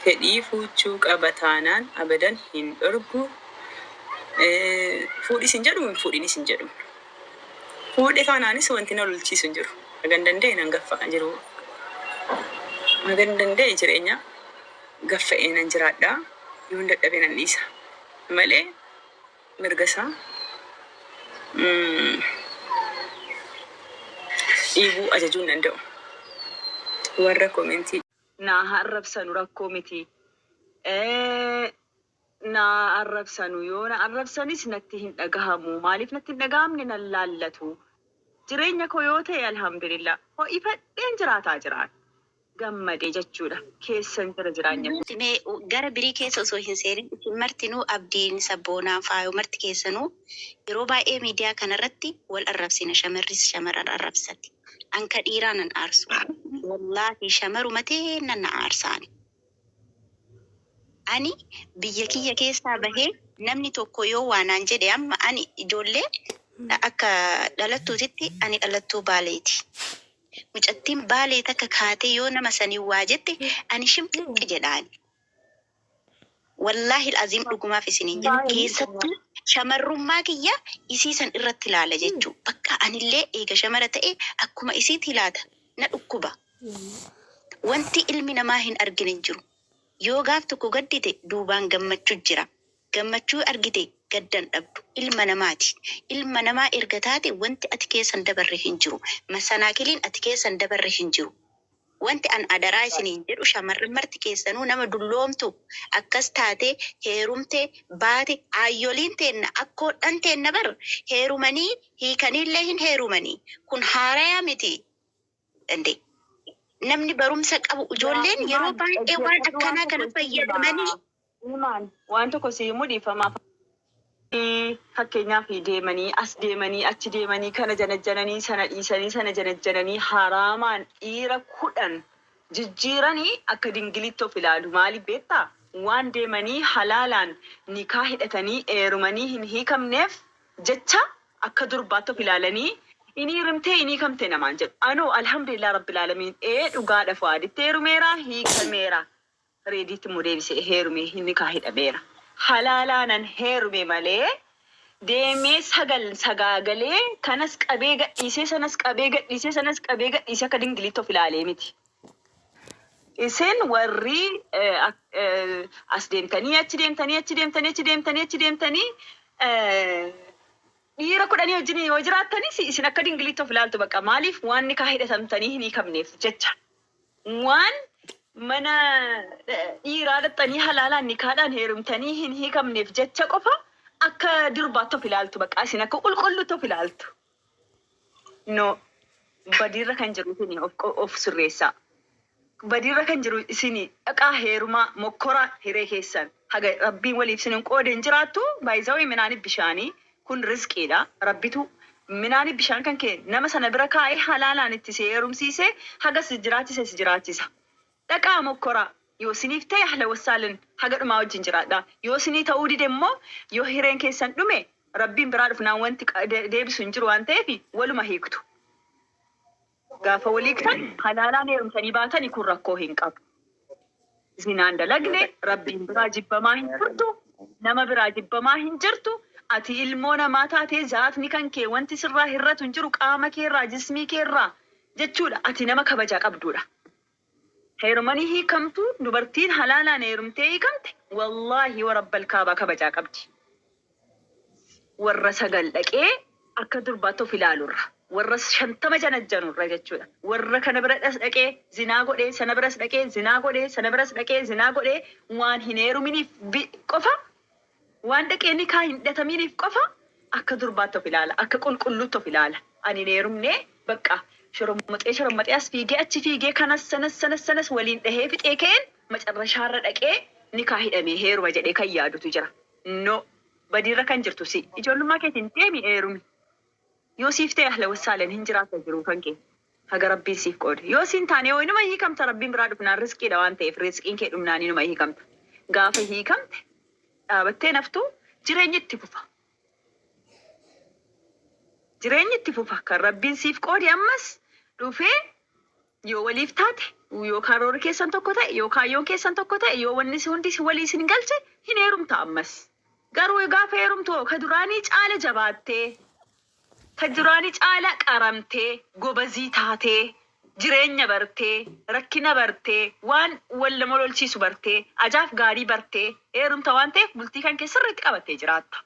Fedhii fuuchuu qaba taanaan abadan hin dhorgu. Fuudhis hin jedhu, hin fuudhinis hin jedhu. Fuudhe taanaanis wanti na lolchiisu hin jiru. Hagan danda'e nan gaffa'a jiru. Hagan danda'e jireenya gaffa'ee nan jiraadha. Yoon dadhabe nan dhiisa. Malee mirga isaa dhiibuu ajajuu hin danda'u. Warra komentii naa arrabsanu rakkoo miti. Na arrabsanu yoo na arrabsanis natti hin dhagahamu. Maaliif natti hin dhagahamne? Nan laallatu. Jireenya koo yoo ta'e, alhamdulillah, ho'ifadheen jiraataa jiraan. Gammadee jechuudha. Keessan jira jireenya koo. Mee gara birii keessa osoo hin seenin, isin martinuu, Abdiin, Sabboonaan, Faayoo, marti keessanuu yeroo baay'ee miidiyaa kanarratti wal arrabsina. Shamarris shamaran arrabsati. Anka dhiiraa nan aarsu. Wallaahi, shamaruma teenna na aarsaani. Ani biyya kiyya keessaa bahee namni tokko yoo waa naan jedhe, amma ani ijoollee akka dhalattuutitti, ani dhalattuu Baaleeti. Mucattiin Baalee takka kaatee yoo nama sanii waa jette, ani shimqiqqi jedhaani. Wallaahi aziim, dhugumaaf isiniin jedha. Keessattuu shamarrummaa kiyya isii san irratti ilaala jechuu. Bakka anillee eega shamara ta'e akkuma isiitti ilaata. Na dhukkuba. Wanti ilmi namaa hin argine hin jiru. Yoo gaaf tokko gaddite, duubaan gammachuu jira. Gammachuu argite, gaddan dhabdu. Ilma namaati. Ilma namaa erga taate, wanti ati keessan dabarre hin jiru. Masanaakiliin ati keessan dabarre hin jiru. Wanti an adaraa isiniin jedhu, shamarran marti keessanuu, nama dulloomtu akkas taate heerumte baate, aayyoliin teenna, akkoodhan teenna bar heerumanii hiikaniillee hin heerumanii. Kun haarayaa miti. Dande. Namni barumsa qabu, ijoolleen yeroo Imaan, baay'ee waan dhaggeeffadhu, waan akkanaa tokko kana si fayyadamanii himaa. Imaan, waan tokko si himuu dhiifamaaf. Fakkeenyaaf, deemanii as deemanii achi deemanii, kana janajjananii, sana dhiisanii, sana janajjananii, haraamaan dhiira 10 jijjiiranii akka dingilitti of ilaalu. Maaliif beektaa? Waan deemanii halaalaan nikaa hidhatanii eerumanii hin hiikamneef jecha akka durbaatti of ilaalanii, inni heerumtee inni hiikamte namaan jedhu. Anoo alhamdulillah rabbil aalamiin, ee dhugaadha, Fu'aaditti heerumeera, hiikameera. Reediitti immoo deebisee heerume, nikaa hidhameera. Halaalaanan heerume malee deemee sagal sagaagalee, kanas qabee gadhiisee, sanas qabee gadhiisee, sanas qabee gadhiisee akka dingiliitti of ilaalee miti. Isin warri as deemtanii achi deemtanii achi deemtanii achi deemtanii achi deemtanii dhiira 10 wajjin yoo jiraattanis, isin akka dingiliitti of ilaaltu bakka. Maaliif? Waan nikaa hidhatamtanii hin hiikamneef jecha. Waan mana dhiiraa dhaqxanii halaalaan nikaadhaan heerumtanii hin hiikamneef jecha qofa akka durbaatti of ilaaltu, bakka isin akka qulqulluutti of ilaaltu. No, badiirra kan jiru isin, of sirreessaa. Badiirra kan jiru isin. Dhaqaa heerumaa, mokkoraa hiree keessan. Haga Rabbiin waliif isin hin qoode hin jiraattu. Baay'izawii minaani bishaanii kun risqiidha. Rabbitu minaani bishaan kan kee nama sana bira kaa'ee halaalaan itti si heerumsiisee haga si jiraachise si jiraachisa. Dhaqaa mokkoraa. Yoo isiniif ta'e, ahla wassaalin, haga dhumaa wajjin jiraadha. Yoo isinii ta'uu dide immoo, yoo hireen keessan dhume, Rabbiin biraa dhufnaan wanti deebisu hin jiru waan ta'eef waluma hiiktu. Gaafa walii hiiktan, halaalaan heerumtanii baatani, kun rakkoo hin qabu. Zinaan dalagne, Rabbiin biraa jibbamaa hin turtu, nama biraa jibbamaa hin jirtu. Ati ilmoo namaa taatee zaatni kan kee wanti sirraa hir'atu hin jiru, qaama keerraa, jismii keerraa jechuudha. Ati nama kabajaa qabduudha. Heerumanii hiikamtu, dubartiin halaalaan heerumtee hiikamte, wallaahi wa rabbal kaabaa, kabajaa qabdi. Warra sagal dhaqee akka durbaatti of ilaalurra, warra 50 janajjanurra jechuudha. Warra kana bira dhaqee zinaa godhee, sana biras dhaqee zinaa godhee, sana biras dhaqee zinaa godhee, waan hin heeruminiif qofa, waan dhaqee nikaa hin hidhataminiif qofa akka durbaatti of ilaala, akka qulqulluutti of ilaala. Ani hin heerumne, bakka shorommoxee shorommoxee as fiigee achi fiigee, kanas sanas sanas sanas waliin dhahee fixee ka'een macarrashaarra dhaqee nikaa hidhamee heeruma jedhee kan yaadutu jira. No, badiirra kan jirtu si. Ijoollummaa keetiin deemi heerumi. Yoo siif ta'e, ahla wassaalan, hin jiraata jiruu kan kee. Haga Rabbiin siif qoode. Yoo siin taane yoo inuma hiikamta, Rabbiin biraa dhufnaan riskiidha waan ta'eef, riskiin kee dhumnaan inuma hiikamta. Gaafa hiikamte dhaabattee naftu, jireenyi itti fufa. Jireenyi itti fufa. Kan Rabbiin siif qoode ammas dhufee yoo waliif taate Yoo karoorri keessan tokko ta'e, yoo kaayyoon keessan tokko ta'e, yoo wanni si hundi si walii isin galche hin heerumta ammas. Garuu gaafa heerumtu ka duraanii caala jabaattee, ka duraanii caala qaramtee, gobazii taatee, jireenya bartee, rakkina bartee, waan wal nama lolchiisu bartee, ajaaf gaarii bartee heerumta waan ta'eef bultii kan kee sirriitti qabattee jiraatta.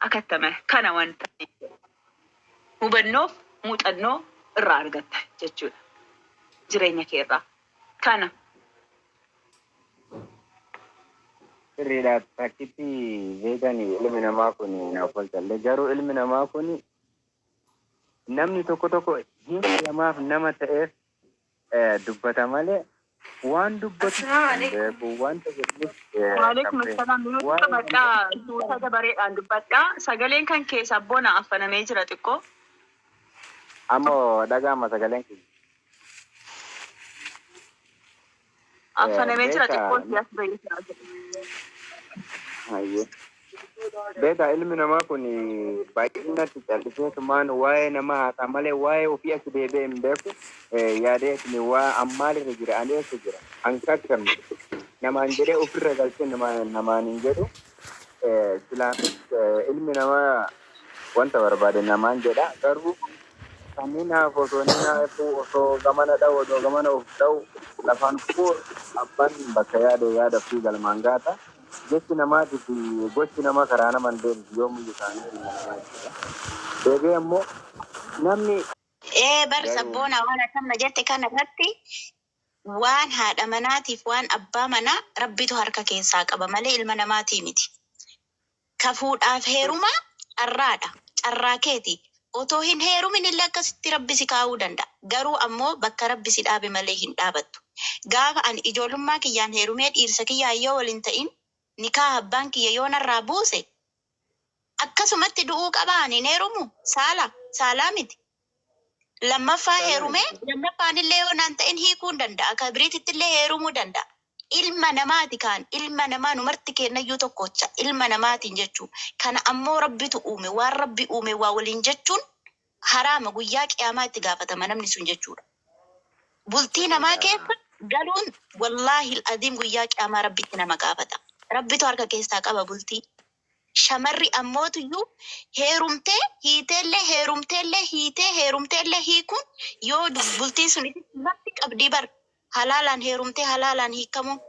Akattama kana wanta hubannoof muuxannoo irraa argatta jechuudha. Jireenya kee irraa. Kana. Sirriidha. Takkitti beekani ilmi namaa kun naaf tolchallee, garuu ilmi namaa kun namni tokko tokko namaaf nama ta'eef dubbata malee waan dubbatu hin beeku, wanta jedhus Waalaikum kan beeku. assalaam. Nuti Waa'ee qabadhaa, suuta dabareedhaan dubbadhaa. Sagaleen kan keessa bona affanamee jira xiqqoo. Ammoo dhaga'ama sagaleen kun. Affanamee jira Beekaa xiqqoo si as ba'ee jira. Hayyee. Beekaa, ilmi namaa kun baay'inatti calliseetumaan waa'ee nama haasaa malee waa'ee ofii achi deebi'ee hin beeku. Yaadee isin waa ammaalirra jira, ani eessa jira, an kakkamne namaan jedhee ofirra galchee namaan hin jedhu. Silaafis ilmi namaa wanta barbaade namaan jedha, garuu kanneen hafu osoo inni hafu, osoo gamana dha'u, osoo gamana of dha'u lafaan kufuu, abbaan bakka yaade yaada ofii galmaan gaata. Jechi namaatii fi gochi namaa karaa nama hin deemtu yoomiyyuu isaanii ilma namaa jechuudha. Deebi'ee immoo namni Ee bar garuu sabboona, waan akkamna jette kana irratti waan haadha manaatiif waan abbaa manaa Rabbitu harka keessaa qaba malee ilma namaatii miti. Ka fuudhaaf heerumaa carraadha. Carraa keeti. Otoo hin heerumin illee akkasitti Rabbi si kaa'uu danda'a. Garuu ammoo bakka Rabbi si dhaabe malee hin dhaabattu. Gaafa ani ijoollummaa kiyyaan heerumee dhiirsa kiyyaan yoo waliin ta'in nikaa abbaan kiyya yoo narraa buuse, akkasumatti du'uu qabaa, ani hin heerumu saala saalaa miti. Lammaffaa heerumee lammaffaan illee yoo naan ta'in hiikuu hin danda'a. Ka biriititti illee heerumuu danda'a. Ilma namaati kaan ilma namaa numarti kennayyuu tokkocha ilma namaatiin jechuu. Kana ammoo Rabbitu uume, waan Rabbi uume waa waliin jechuun haraama, guyyaa qiyaamaa itti gaafatama namni sun jechuudha. Bultii namaa keessa galuun wallaahi adiim guyyaa qiyaamaa Rabbitti nama gaafata. Rabbitu harka keessaa qaba bultii. Shamarri ammootuyyuu heerumtee hiiteellee, heerumteellee hiitee, heerumteellee hiikuun yoo bultiin sun mabti qabdii bar, halaalaan heerumtee halaalaan hiikamuun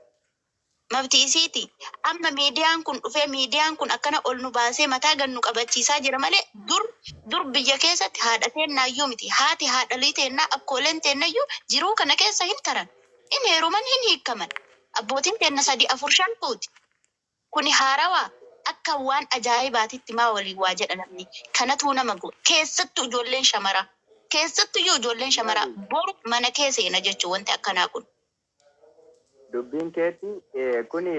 mabti isiiti. Amma miidiyaan kun dhufee, miidiyaan kun akkana ol nu baasee mataa gad nu qabachiisaa jira malee dur dur biyya keessatti haadha teennaayyuu miti. Haati haadhalii teennaa, akkooleen teennayyuu jiruu kana keessa hin taran. Hin heeruman, hin hiikaman. Abbootiin teenna sadi, afur, shan fuuti. Kuni haarawaa akka waan ajaa'ibaatitti maa waliin waa jedha namni. Kanatu nama godha. Keessattuu ijoolleen shamaraa. Keessattuyyuu ijoolleen shamaraa boru mana kee seena jechuun wanti akkanaa kun. Dubbiin keetti kuni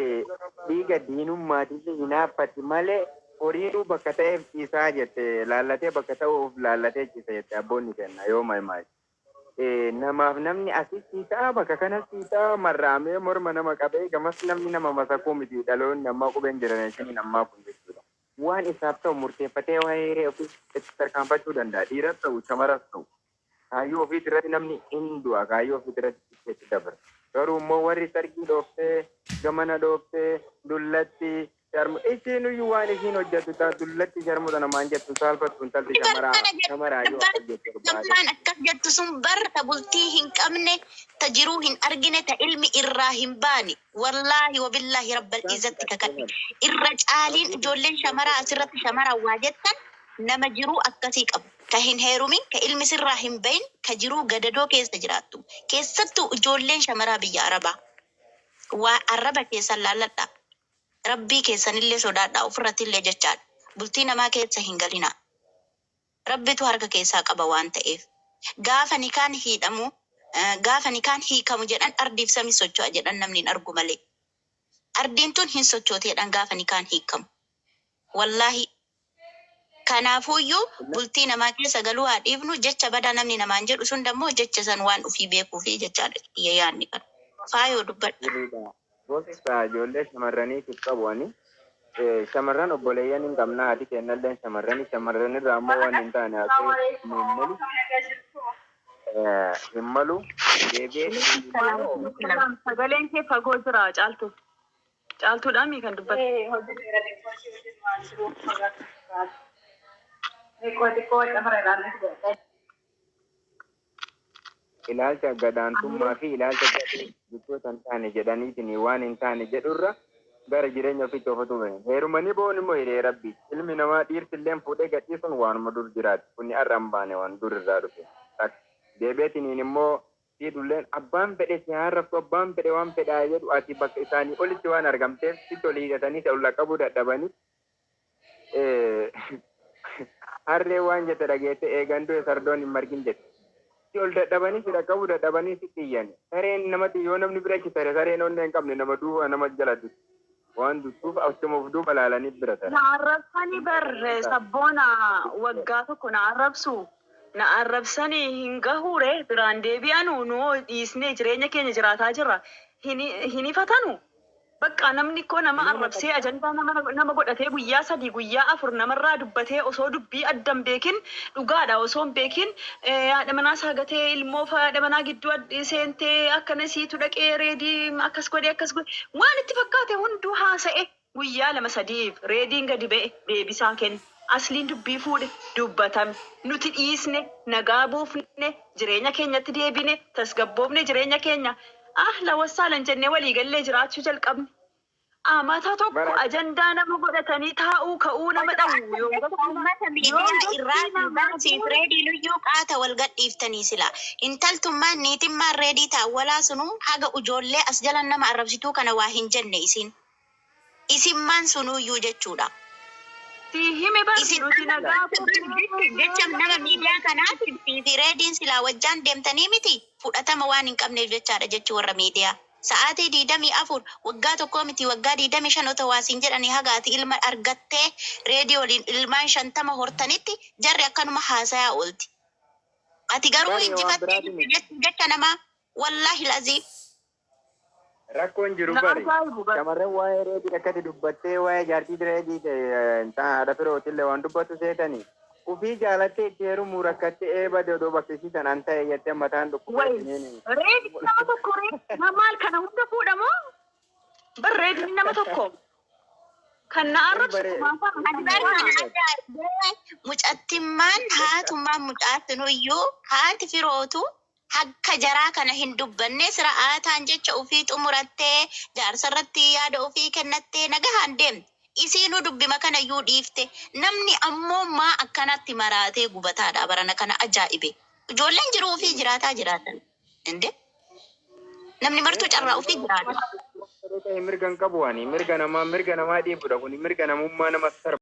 dhiiga diinummaatii fi hinaaffati malee horiinuu bakka ta'eef ciisaa jette, laallatee bakka ta'uuf laallatee ciisa jette abboonni kenna yoo maal. Namaaf namni asis ciisaa, bakka kanas ciisaa, marraamee morma nama qabee gamas namni nama masakuu miti dhaloonni ammaa, qubeen jenereeshiniin ammaa kun jechuudha. Waan isaaf ta'u murteeffatee waa'ee hiree ofii itti tarkaanfachuu danda'a. Dhiiras ta'u shamaras ta'u. Kaayyoo ofiit irratti namni hin du'a, kaayyoo ofiit irratti itti dabra. Garuu immoo warri sargii dhooftee, gamana dhooftee, dullatti sharmu isiin iyyuu waan isiin hojjettu ta'a dullatti sharmuudha namaan jettu saalfattu intalti shamaraa shamaraa yoo akka jettu barbaade. Lammaan akkas jettu sun bar ta bultii hin qabne, ta jiruu hin argine, ta ilmi irraa hin baane. Wallaahi wabillaahi rabbal izzatti kakadhe. Irra caaliin ijoolleen shamaraa asirratti shamaraa waa jettan nama jiruu akkasii qabu. Ka hin heerumin, ka ilmi sirraa hin bahin, ka jiruu gadadoo keessa jiraattu. Keessattuu ijoolleen shamaraa biyya Arabaa. Waa arraba keessan laalladhaa. Rabbii keessanillee sodaadhaa, ofirratti illee jechaadha. Bultii namaa keessa hin galinaa. Rabbitu harka keessaa qaba waan ta'eef. Gaafa nikaan hiidhamu, gaafa nikaan hiikamu jedhan ardiif sami socho'a jedhan, namni hin argu malee. Ardiin tun hin sochooteedhaan gaafa nikaan hiikamu. Wallaahi. Kanaafuyyuu bultii namaa keessa galuu haa dhiifnu, jecha badaa namni namaan jedhu sun dammoo jecha san waan ofii beekuufi jechaadha kiyya yaadni kana. Faayoo, dubbadha. Sirriidha. Gorsa ijoollee shamarraniitiif qabu ani. Shamarran obboleeyyan hin qabna, haati kennallee shamarrani, shamarran irraa ammoo waan hin taane haasa'uu nuun malu. Hin malu deebi'ee immoo Sagaleen kee fagoo jira, Caaltu. Caaltuudhaami kan dubbatu. Ilaalcha gadaantummaa fi ilaalcha gadhee jechoota hin taane jedhaniitiin waan hin taane jedhurra gara jireenya ofiitti oofatu bahe. Heerumanii bo'oon immoo hiree rabbi. Ilmi namaa dhiirti illee fuudhee gadhiisuun waanuma dur jiraati. Kuni har'a hin baane, waan dur irraa dhufe. Deebi'eetiniin immoo siidhulleen abbaan fedhe si haa abbaan fedhe waan fedhaa jedhu, ati bakka isaanii olitti waan argamteef sitti olii hidhatanii ta'u laqqabuu dadhabanii, harree waan jette dhageette eegan du'e sardoon hin margin jette. Si ol dadhabanii si dhaqqabuu dadhabanii si xiyyan. Sareen namatti yoo namni bira achi tare, sareen onnee hin qabne nama duuba nama jala dutti. Waan duttuuf achuma of duuba laalanii bira tare. Na arrabsanii barre sabboona, waggaa tokko na arrabsu. Na arrabsanii hin gahuure, biraan deebi'anu, nuu dhiisnee jireenya keenya jiraataa jirra. Hin ifatanu. Bakka namni koo nama arrabsee ajandaa nama godhatee guyyaa 3, guyyaa 4 namarraa dubbatee, osoo dubbii addan beekin, dhugaadha osoo hin beekin, haadha manaa saagatee, ilmoo haadha manaa gidduu seentee, akkana siitu dhaqee Reedii akkas godhe akkas godhe, waan itti fakkaate hunduu haasa'e, guyyaa 2 3f Reediin gadi ba'e deebisaa kenne. Asliin dubbii fuudhe dubbatame, nuti dhiisne, nagaa buufne, jireenya keenyatti deebine, tasgabboofne, jireenya keenya ah lawassaalan jennee waliigallee jiraachuu jalqabne. Amata tokko ajandaa nama godhatanii taa'uu ka'uu nama dhawu yoo Uummata miidiyaa irraa yoo namaa barsiif Reedii luyyuu qaata wal gadhiiftanii sila. Intaltummaan niitimmaan Reedii taawwalaa sunuu haga ujoollee as jalan nama arrabsituu kana waa hin jenne isin. Isimmaan sunuyyuu jechuudha. Si hime bar Isin nuti nagaa buufnee jecha nama miidiyaa kanaatiif fi Reediin silaa wajjaan deemtanii miti, fudhatama waan hin qabneef jechaadha jechi warra miidiyaa. Sa'aatii 24, waggaa tokkoo miti, waggaa 25 otoo waasiin jedhanii, haga ati ilma argattee Reedii waliin ilmaan 50 hortanitti jarri akkanuma haasayaa oolti. Ati garuu Bari waan injifattee biraatiin jirti jecha namaa, wallaahi lazii. Rakkoon jiru Na bari. ajaa'ibu bar. Shamarran waa'ee Reedii akkati dubbattee, waa'ee jaartii Reedii haadha firootillee waan dubbatu seetanii. Ufii jaalattee itti heerumuu rakkattee eeba odoo bakka isii sanaan ta'e jettee mataan Wayi dhukkubee. Reediin nama tokko, reedii maal kana hunda fuudhamoo? Bar Reediin nama tokko kan na arrabsu kumaafaa Ati bar kana ajaa'ibee mucattimmaan haatummaan mucaattinuyyuu haati firootu akka jaraa kana hin dubbanne, sira'aataan jecha ofii xumurattee jaarsarratti yaada ofii kennattee nagahaan deemte. Isiinuu dubbima kana iyyuu dhiifte. Namni ammoo maa akkanatti maraatee gubataadha barana kana ajaa'ibe. Ijoolleen jiruu ofii jiraataa jiraatan. Inde namni martuu carraa ofii jiraata. Mirga hin qabu, ani mirga namaa dhiibudha, kun mirga namummaa nama sarba.